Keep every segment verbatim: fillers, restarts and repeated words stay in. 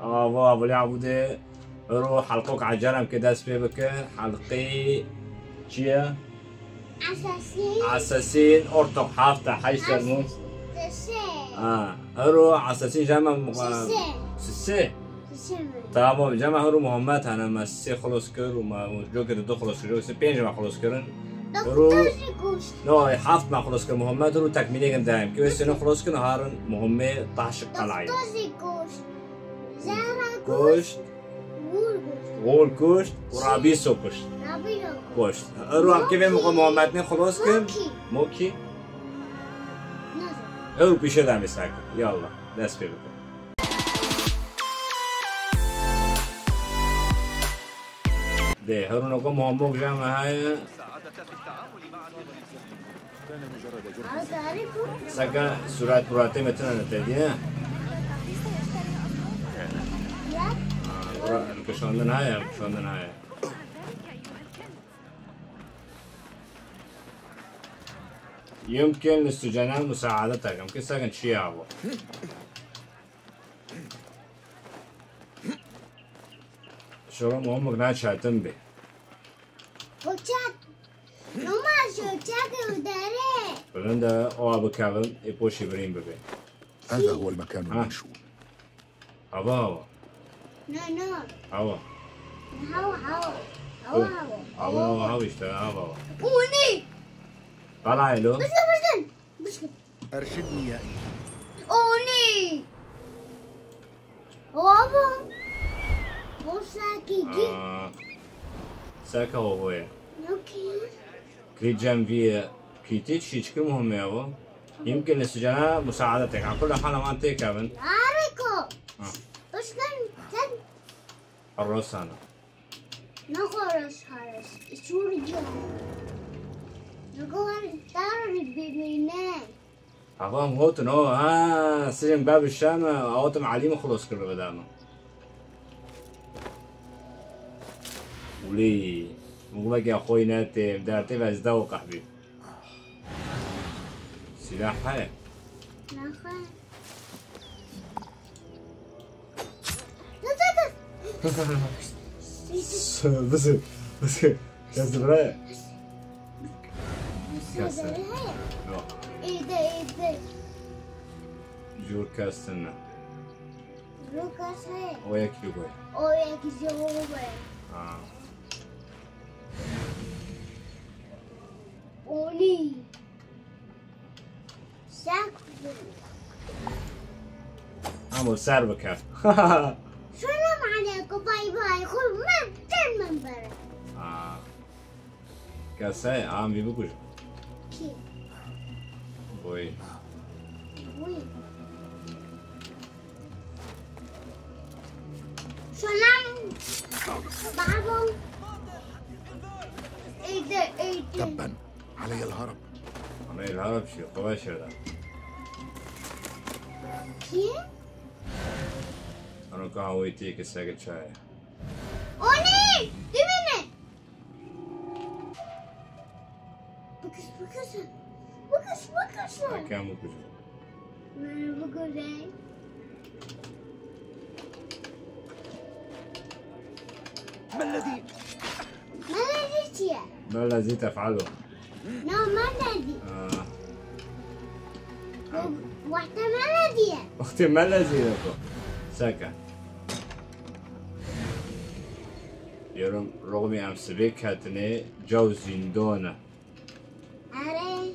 Ava, Avilê Abûdê. Ero helqok ecelem ke dest pê bike. Helqê çi ye? Esasîn. Esasîn, ortok heft e, heşt sermû. Sisê. Ha, ero esasîn jeme mu-, Sisê. Sisê? Sisê mi? Tamam, jeme hero Muhammed hene, me sisê xilos kir û me, û cokê di du xilos kir, cokê pênc me xilos kirin. Ero Doktor jî kuşt. No, heft me xilos kir Muhammed, ero tekmîlê kin dayim. Ki wê sêno xilos kin, harin Muhammê taşik qelayê. Doktor jî kuşt. Zehra kuşt. Kuşt. Gul kuşt. Gul kuşt. Rabîso kuşt. Rabîso kuşt. Kuşt. Ero em kê vê Muhammed ne xilos kin? Mokî. Mokî. Nazanim. Ero pîşe de em ê ser kin. Yallah. Dest pê bike. Dê, herûno ku Muhammok jeme heye. Seke surat muratê me tine ne tevdî, ne? Ha, bura, kişandin heye, kişandin heye. Yumkin li sucena musaadetek, em ki sekin çi ya bu? Şoro Muhammok ne çetin bî. Uçak. Normal şu uçak û dere. Bilind e, o abi kevin, ê poşî birîn bibe. هذا هو المكان Ha. المنشود. Hava, hava. No, no. Hava. Hava, hava. Hava, hava. Hava, hava, hava işte, hava, hava. Oni. Qala lo. Bişkın, bişkın. Bişkın. أرشدني يا أيها. Oni. Hava. O saki git. Aa. Saka hava ya. Okey. Kilît cem vî kilîtî çi çikir muhim ya bu. Yimkin li sicana musaadetek. An kul hal wan têkevin. Ariko. Ha. Bişkın, sen. Arosana. Naxwe reş hareş. Şûrî giya. Naxwe tarî bibîne. Avam hotin o, ha, sijin bab şama, awatim Elî min xilos kir bidama. Ulî, muxlek ya xwe yine tê, dertê ve ez daw qehbî. Silah heye? Naxwe. Bizi, bizi, bizi. Kes bire. Kes. Yok. Evde, evde. Jur kes ne? Jur kes heye. O yek jur. O yek jur. Ha. Olî. Sak. Amo ser bike. Selam aleykum, bay bay. Xwe me, ten min bere. Aa. Kese, am vî bikujin. Kî? Boy. Boy. Selam. Babo. Eyde, eyde. تبا علي الهرب. Ana ilharap şey, kolay şeyler. Kî? Ana kahve tê ke sege çay. Olî! Dibine! Bikis, bikis. Bikis, bikis. Hakem bikis. Bikis. ما الذي؟ ما الذي تيا؟ ما الذي تفعله؟ No, ما الذي؟ آه. وقت ما الذي؟ وقت ما الذي لكم؟ سكن. Diyorum, roxmî em sibê ketine caw zîndon e. Erê.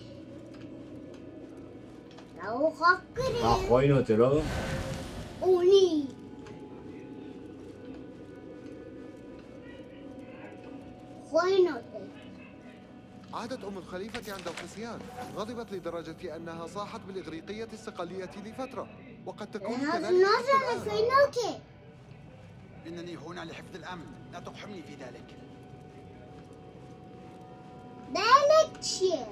Lawo xak kirê. Ha, xweyno te lo. Onî. Xweyno te. عادت أم الخليفة عند القسيان، غضبت لدرجة أنها صاحت بالإغريقية الصقلية لفترة، وقد تكون كذلك حتى الآن. إنني هنا لحفظ الأمن، لا تقحمني في ذلك. Belek çi ye?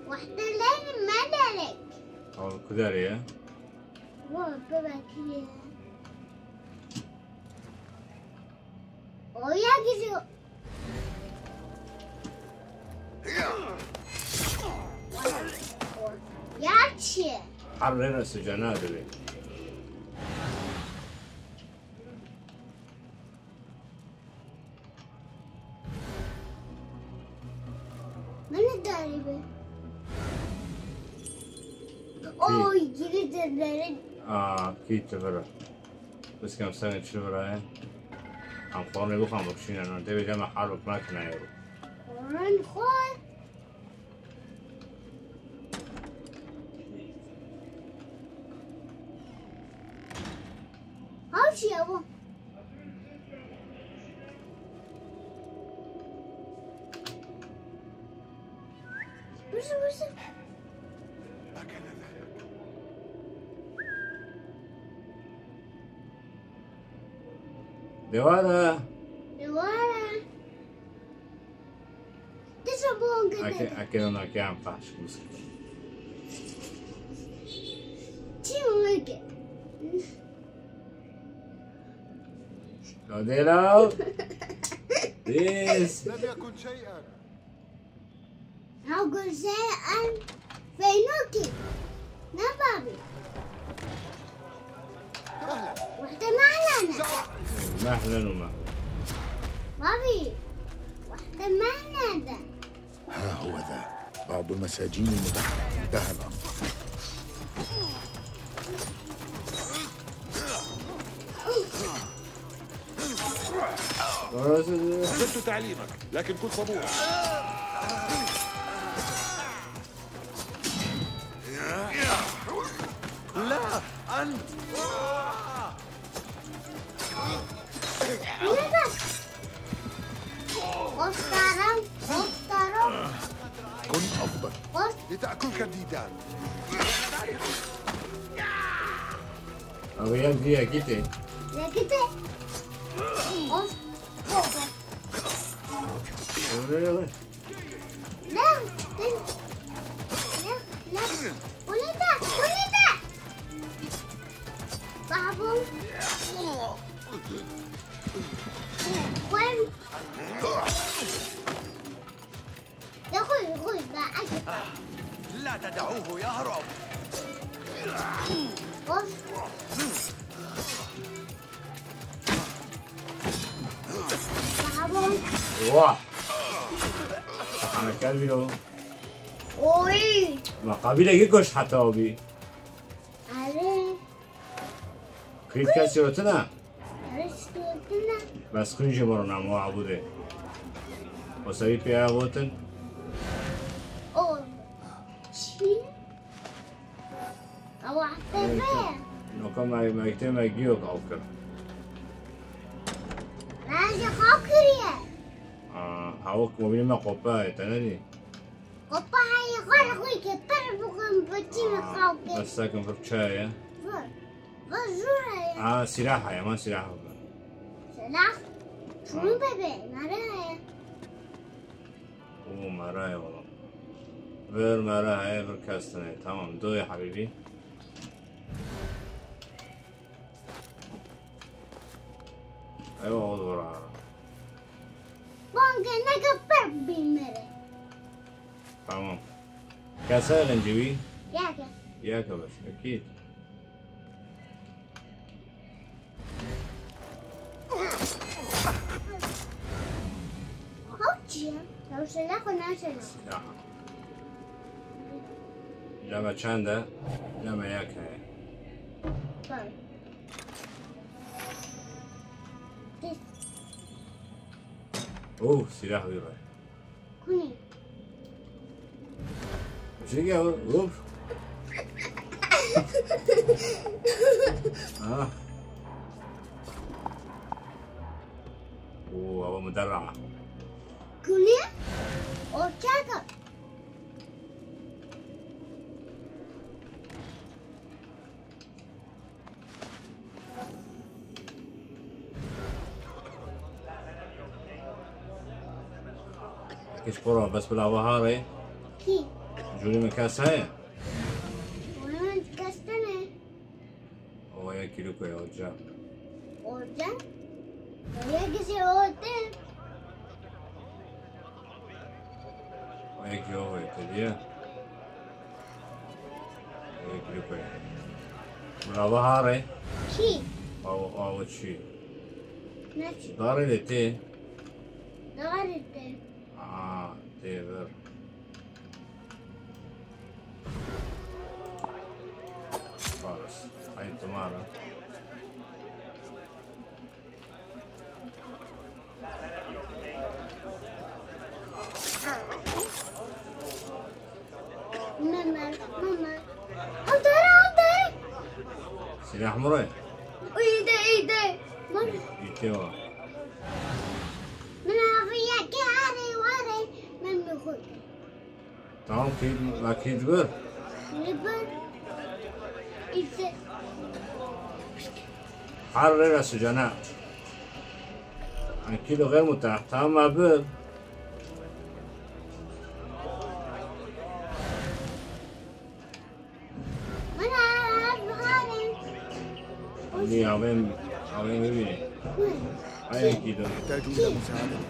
Wexte leyli me belek. Al, ku derê ye? Wa, bibekirê. Oya gidiyor. Ya çi? Her rêne sicana divê. Aa, kî tu vira. Biskem serê çi vira ye? Em xornê bixwam bikişîne, non tê bêje me harb nakine ero. Xorn xor. Hav çi ye bu? Burası, burası. Dewara. Dewara. Dişa bu Ake, ake ona ke em paş. Çi oldu ki? Dela. This. لم يكن شيئا. Ew gurze em feynokî. Ne babî? Wextê me hene ne. Mehlen û mehlen. Babî, wextê me hene de. ها هو ذا بعض المساجين المتحركة انتهى الأمر. أحسنت تعليمك، لكن كن صبورا. لا، أنت. Of, taram, of, taram. كن أفضل. Of. لتأكلك الديدان. Abi, yek diye, git. Ya git. Of. Öyle, öyle. لا، لا، لا. وليدة، وليدة. بابو. وين؟ يا أخوي، أخوي، ما أجل. لا تدعوه يهرب. بص. بابو. Wah. Ana kelbî lo. Oy. Ma qabîle yek goş heta o bî. Are. Kîf kesî otina? Are, şikotine. Bes xwîn jî biro namo abûdê. O serî pê ya gotin. O. Çi? Ewa teve. Noka me, me, te me giyo kav kir. Raje kav kiriye. Aa, hawuk mobîlê me qopa ye, te nedî? Qopa heye, xwe li xwe ke per bixwim, birçî me xaw ke. Bes sekin vir çaye. Vir. Vir jûr heye. Aa, sîlah heye, ma sîlah bike. Sîlah? Şunu bebe, nare heye. Oo, mera ye wala. Vir mera heye, vir kes tune. Tamam, doyê hebîbî. Eywa, o da vir ara. Banke neke per bî mere. Tamam. Kese lincî wî? Yeke. Yeke bes, ekîd. Ew çi ye? Ew sila xwe naşêne. Silah. Leme çend e? Leme yek heye. Tamam. Oh, silah wî re. Kunî. Çi ya, hop. Ah. Oo, ama mudarra. Kunî? Orçaka. Kişkora, bes bila bahare. Kî? Cûrî min kes heye? Min kes tene. O ya kîlûko ya oca. Oca? O ya gizê ote. O ya ki o ya te diye. Ê, grûpê. Bila bihare. Çi? Aw, aw çi? Ne çi? Darê de tê. Darê de. Aa, tê vir. Faris. Ay, tamam. Mama, mama. Ew dere, ew dere. Silah mı? Îde, îde. Bak. Îte var. Min aviya ki are ware. Min mi xwe. Tamam, kî, la kî dibe? Li ber. Îse. Her rê re sicana. An kî li xêr mutah. Tamam abi. Min her, her, her. Nî, avên, avên bibîne. Ayên kî dibe. يحتاجون مساعدتك.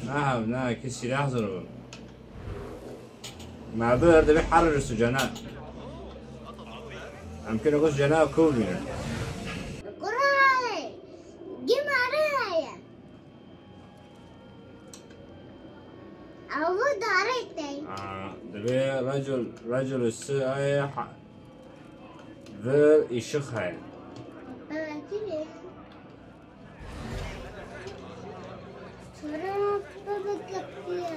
Na, na, kî silah zor. Ma bir de bir harr sicana. Em kene ku sicana ku bîne. Kurale. Gimare ya. Avu darek dey. Aa, dibê racul, racul si ay ha. Vir ışık hay. Belki de. Sonra baba kapıya.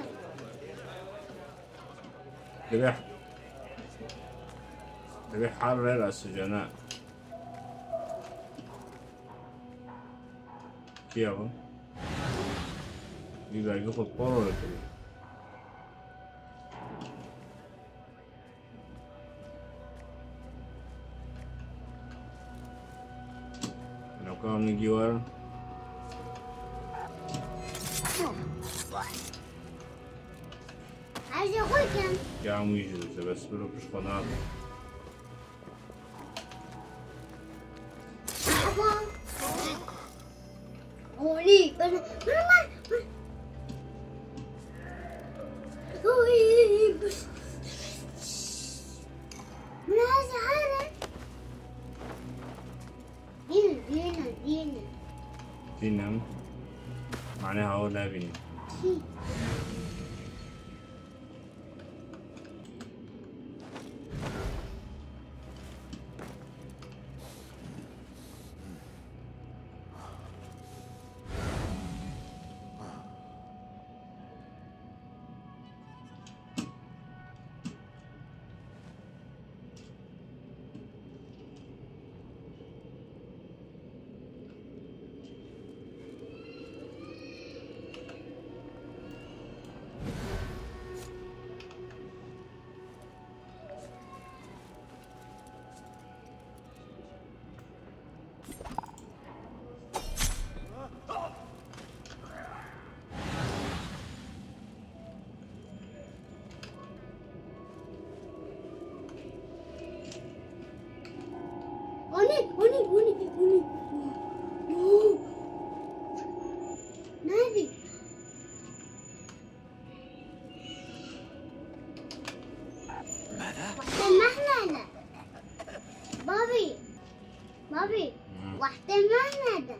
Dibê, dibê har re ra sicana. Kî ye bu? Vî belge xwe poro dikirî. Loka min gî werin. Her şey xwe kem. Ya min jî dibê, bes biro pişt xwe nade. Baba. Olî, bana, bana, bana. Oy, bus. Buna zahara. Dîn, dîn, dîn. Dînim. Mane hawo nabînim. Çi? Oni, oni, oni, oni. Nerede? Wextê mehna ne. Babî. Babî. Hı. Wextê mehna de.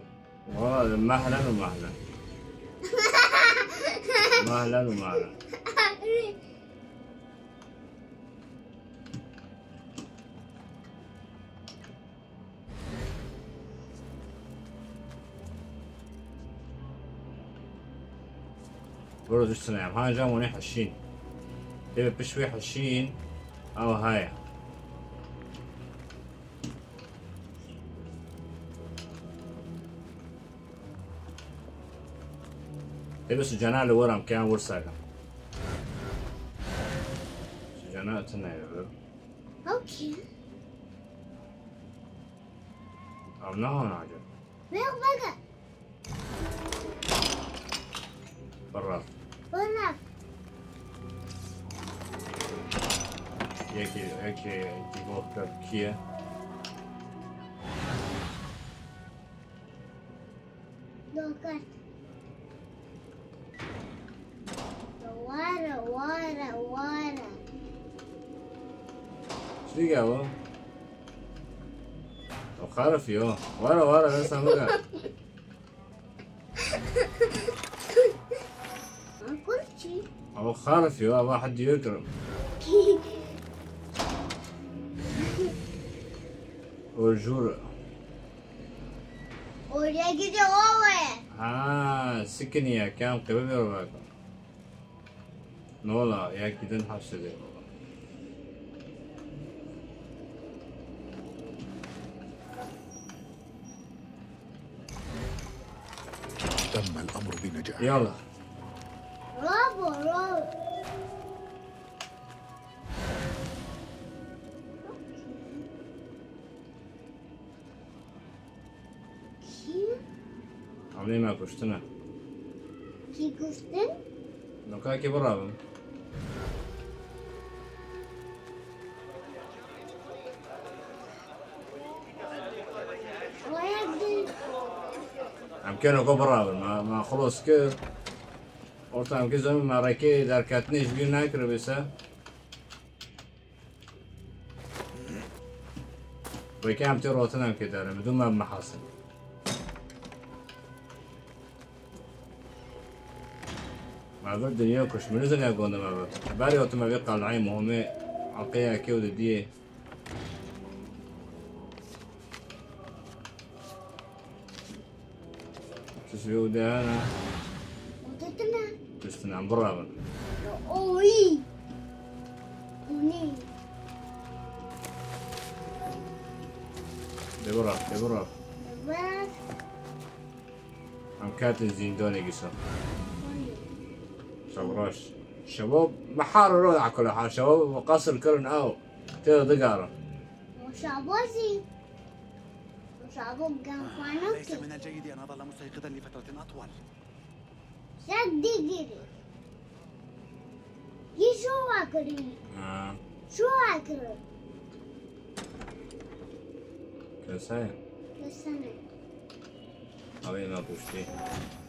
Valla mehlen û mehlen. Mehlen û mehlen. Bro, diştine em. Ha, cam onu heşîn. Debe piş wê heşîn. Ew haya. Debe sicana li weram ke an wirsa ke. Sicana tine ye, bro. Okay. Am ne hana acaba? Yok, bakın. Birra. Birra. Yekê, yekê, yekê goh kir kî ye? Dokert. Were, were, were. Çi dî gava? O xarif yo. Were, were, desta min ke. Kurçî. خرف يا واحد يكرم. وجور. Oraya gidiyor. Ha, sikini ya, kam kebe bir bak. Ne ola, ya gidin hapsede. تم الأمر بنجاح. يلا. Bravo, bravo. Kim? Evlê me kuştine. Kî kuştin? Nokakê birabin. Em kê noko birabin. Me, me xilos kir. Orta em kê zemîn me rêkê derketinê ji bîr nekiribî se. Weke em tê rotin em kê derin, bidû me bimehasin. Me vir dinya kuş, min nizaniya gonde me vir. Berê otim me vê qeleyê muhimê, eqê yekê û didiyê. Çi ji wê û de hene? Oturtma. Tiştin em birabin. Oy. Bu ne? De bira, de bira. Bak. Em ketin zîndanê gisa. Şevraş. Şevab mehar ro akula ha. Şevab qasir kirin ew. Tê digarin. Şabozî. Şabo gan xwana ليس ki. من الجيد أن أظل مستيقظا لفترة أطول. Sen digiri. Yî şu akiri. Ha. Şu akiri. Kesayê. Kesene. Abi ne kuştî.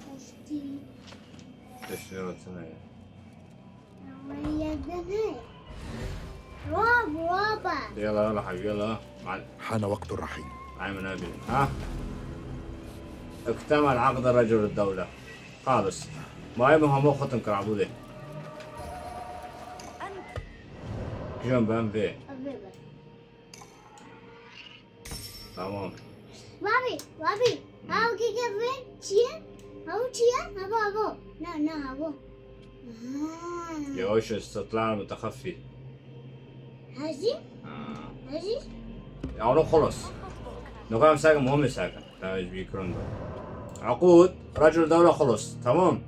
Kuştî. Kuştî rotine ya. Ama yedene. Rob, roba. Yala, yala, habibi, yala. Mal. حان وقت الرحيل. Ay min abi. Ha? اكتمل عقد رجل الدولة. خالص. ما يهم هم ختم كرعبودي. جنب أم في. Abi bak. Tamam. Babi, babi. Ew keke vê çi ye? Ew çi ye? Evo, evo. Na, na, evo. Ha. يا وش استطلاع متخفي. Hezî? Ha. Hezî? Ya onu خلص. Nokam sakin, muhim sakin. Tamam, bir kırın da. عقود رجل دولة خلص. Tamam.